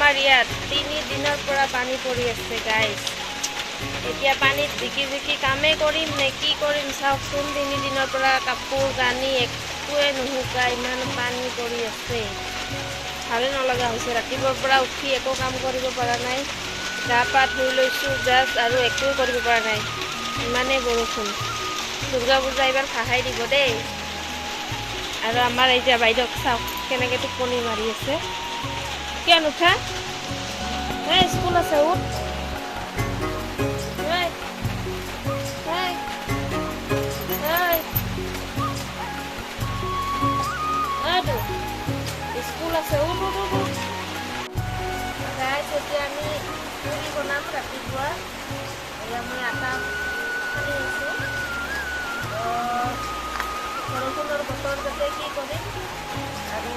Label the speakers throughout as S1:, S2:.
S1: আমাৰ ইয়াত 3 দিনৰ পৰা পানী পৰি আছে গাইজ। এতিয়া পানীত জিকি জিকি কামেই কৰিম নে কি কৰিম? চাওকচোন, 3 দিনৰ পৰা কাপোৰ কানি একোৱে নুশুকাই, ইমান পানী পৰি আছে। ভালে নলগা হৈছে। ৰাতিপুৱাৰ পৰা উঠি একো কাম কৰিব পৰা নাই। গা পা ধুই লৈছোঁ জাষ্ট, আৰু একোৱে কৰিব পৰা নাই, ইমানেই বৰষুণ। দুৰ্গা পূজা এইবাৰ ভাহাই দিব দেই। আৰু আমাৰ এই যে বাইদেউক চাওক, কেনেকৈ টোপনি মাৰি আছে। কিয় নুঠা? এই স্কুল আছে, উঠ। এই, এই, এই। এইটো স্কুল আছে, উঠ উঠ উঠ উঠ। গাইছ, এতিয়া আমি পুৰি বনাম ৰাতিপুৱা। এয়া মই আটা সানি আছোঁ। তো বৰষুণৰ বতৰ যাতে কি কৰিম, আৰু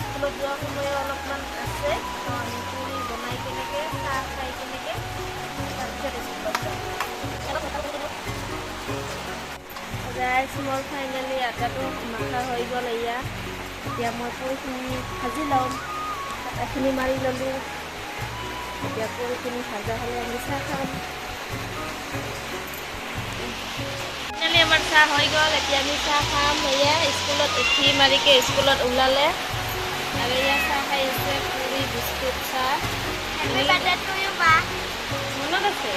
S1: স্কুলত যোৱা সময়ো অলপমান আছে। তো আমি পুৰি বনাই কেনেকৈ, চাহ খাই কেনেকৈ তাৰপিছত স্কুলত যাম। গাইছ, মোৰ ফাইনেলি আটাটো মাখা হৈ গ'ল। এয়া এতিয়া মই পুৰিখিনি ভাজি ল'ম। আটাখিনি মাৰি ল'লোঁ। এতিয়া পুৰিখিনি ভাজা হ'লে আমি চাহ খাম। ফাইনেলি আমাৰ চাহ হৈ গ'ল। এতিয়া আমি চাহ খাম। এয়া স্কুলত উঠি মাৰিকে স্কুলত ওলালে আৰু এয়া চাহ খাই আছে, পুৰি, বিস্কুট, চাহ।
S2: Happy birthday to you, বা।
S1: মনত আছে,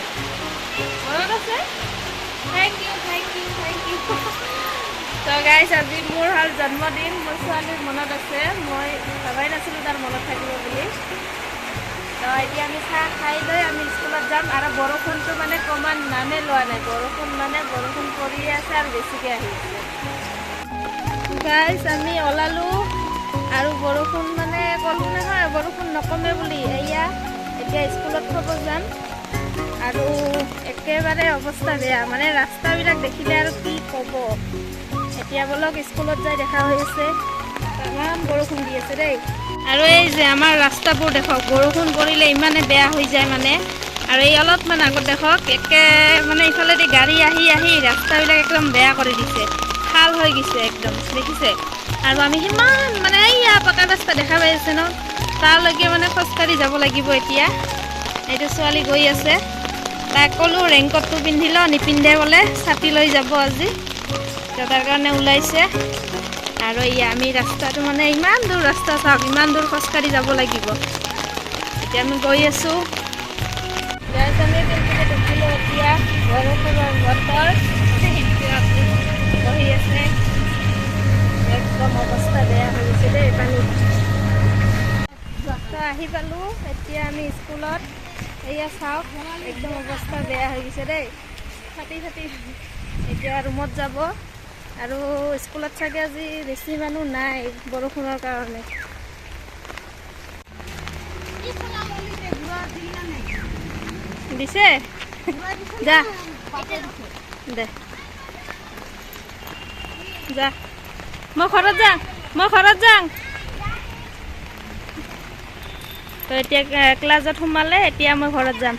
S1: মনত আছে। Thank you, thank you, thank you. তো গাইছ, আজি মোৰ হ'ল জন্মদিন। মোৰ ছোৱালীৰ মনত আছে। মই ভবাই নাছিলোঁ তাৰ মনত থাকিব বুলি। তো এতিয়া আমি চাহ খাই লৈ আমি স্কুলত যাম। আৰু বৰষুণটো মানে কমাৰ নামে লোৱা নাই। বৰষুণ মানে বৰষুণ পৰিয়ে আছে আৰু বেছিকৈ আহি আছে। গাইছ, আমি ওলালোঁ আৰু বৰষুণ মানে ক'লো নহয় বৰষুণ নকমে বুলি। এয়া এতিয়া স্কুলত থ'ব যাম আৰু একেবাৰে অৱস্থা বেয়া, মানে ৰাস্তাবিলাক দেখিলে আৰু কি ক'ব। এতিয়া বলক, স্কুলত যাই দেখা হৈ আছে। তামাম বৰষুণ দি আছে দেই। আৰু এই যে আমাৰ ৰাস্তাবোৰ দেখক, বৰষুণ পৰিলে ইমানে বেয়া হৈ যায় মানে। আৰু এই অলপমান আগত দেখক, একে মানে ইফালেদি গাড়ী আহি আহি ৰাস্তাবিলাক একদম বেয়া কৰি দিছে, খাল হৈ গৈছে একদম, দেখিছে? আৰু আমি সিমান মানে এইয়া পকা ৰাস্তা দেখা পাই আছে ন, তালৈকে মানে খোজকাঢ়ি যাব লাগিব। এতিয়া এইটো ছোৱালী গৈ আছে। তাইক ক'লোঁ ৰেইনকোটটো পিন্ধি ল, নিপিন্ধে বোলে। ছাতি লৈ যাব আজি, তো তাৰ কাৰণে ওলাইছে। আৰু এয়া আমি ৰাস্তাটো মানে ইমান দূৰ ৰাস্তা চাওক, ইমান দূৰ খোজকাঢ়ি যাব লাগিব। এতিয়া আমি গৈ আছোঁ। গাইছ, আমি পিলপিলিত উঠিলোঁ। এতিয়া বৰষুণৰ বতৰ, বহি আছে। একদম অৱস্থা বেয়া হৈ গৈছে দেই পানীত। তো আহি পালোঁ এতিয়া আমি স্কুলত। এয়া চাওক, একদম অৱস্থা বেয়া হৈ গৈছে দেই, ফাটি ফাটি। এতিয়া ৰুমত যাব আৰু স্কুলত চাগে আজি বেছি মানুহ নাই বৰষুণৰ কাৰণে।
S2: কি কলা ললিতে ঘূৰা দিল না নাই?
S1: দিছে।
S2: ঘূৰা দিছে।
S1: যা।
S2: না দিছে।
S1: দে, যা, মই ঘৰত যাম, মই ঘৰত যাম। তো এতিয়া ক্লাছত সোমালে। এতিয়া মই ঘৰত যাম।